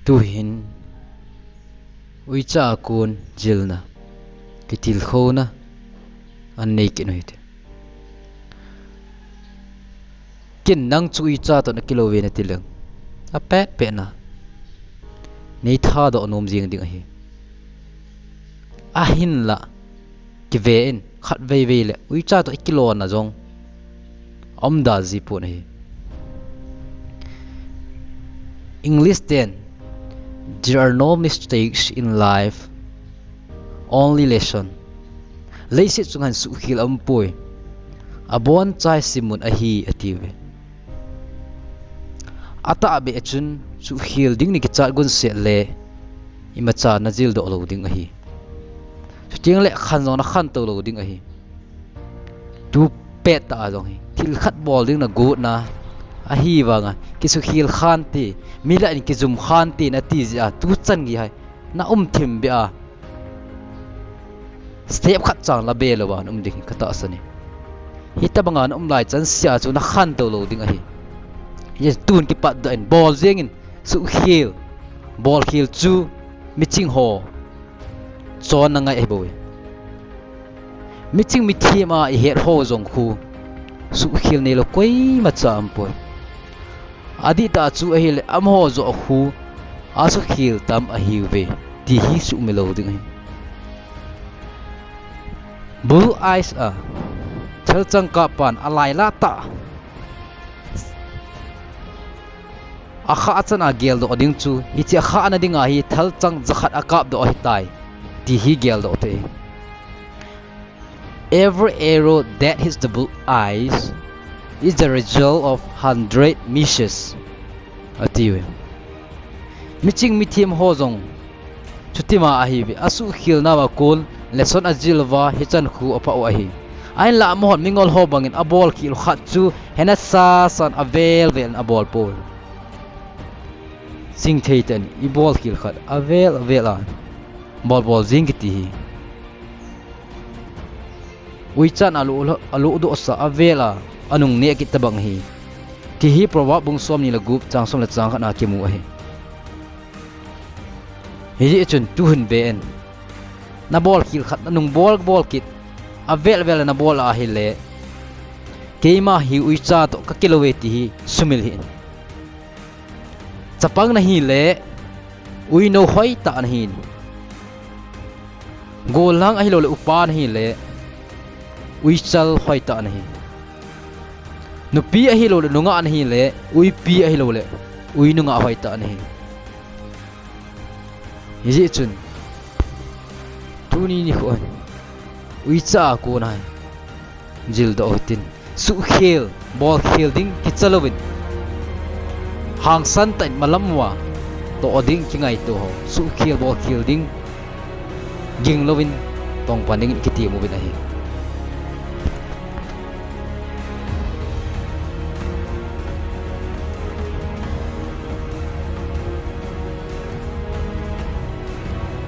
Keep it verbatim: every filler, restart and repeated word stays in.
Tuhin uicha a kon jilna, kitilkhouna anei kit u hite. Ken nang chu uicha toh nakilou ve nati leng, apetpetna nei thadoh nom jeng ding ahi. Ahinlah kive in, khatvei vei le uicha toh ikilona jong aumda ji pon ahi. English ten, "There are no mistakes in life, only lesson." Leiset chunga hin suhkhel aumpoi, abonchai simmun ahi, atiuve. Atahbeh chun suhkhel ding ni kichat gunset le imacha najildoh lou ding ahi. Chuteng le khan jong nakhantou lou ding ahi. Tupettah a jong hi thil khat bol ding nagotna ahivanga kisuhkhel khante, mi lah in kijum khante nati jeh a tuchan gei hi naum thim beh a, step khat chang la be louva naum ding hi katahsan e. Hitobanga naum lai chansea chu nakhantou lou ding ahi. Hijeh chun tun kipatdoh in bol jengin suhkhel, bolkhel chu miching ho chonna ngai ahibouve. Miching mithem a ihet ho jong khu suhkhel neilou koimacha aumpoi. Adihtah chu ahile amaho joh khu asuhkhel tam ahiuve ti hi suhmil lou ding ahi. Bull eyes a thalchang kappan alailahtah akhah chan a geldoh ding chu, hiche akhahna dinga hi thalchang jakhat akapdoh ahitai ti hi geldoh te. Every arrow that hits the bull eyes is the result of hundred misses, atiuve. Miching mithem ho jong chutima ahiuve, asuhkhel nauva kon lesson ajil uva hichan khu aphah u ahi. Ahinlah amahon mingol ho bangin abolkhel u khat chu hena sasan avel vel in abol poi. Chingthei tah in ibolkhel khat avel vel a bolbol jing kiti hi uichan alo, alodohsa avel a anungneh kit tobang ahi, ti hi Proverb bung somni le gup chang som le chang khat na kimu ahi. Hijeh chun tuhin ve in, nabolkhel khat nanung bol bol kit avel vel a nabol ahile, keima hi uicha toh kakilou ve ti hi sumil hih in. Chapang nahile uinou hoitah nahin, gollhang ahiloule upa nahile uichal hoitah nahi. Nupi ahiloule nungah nahile uipi ahiloule uinungah hoitah nahi. Hijeh chun tuni nikho hin uicha a kona jildoh hitin, suhkhel bolkhel ding kichalouvin, hangsan tah in malam uva toh ding kingaito ho, suhkhel bolkhel ding ginglouvin tongpan dingin kitem uvin ahi.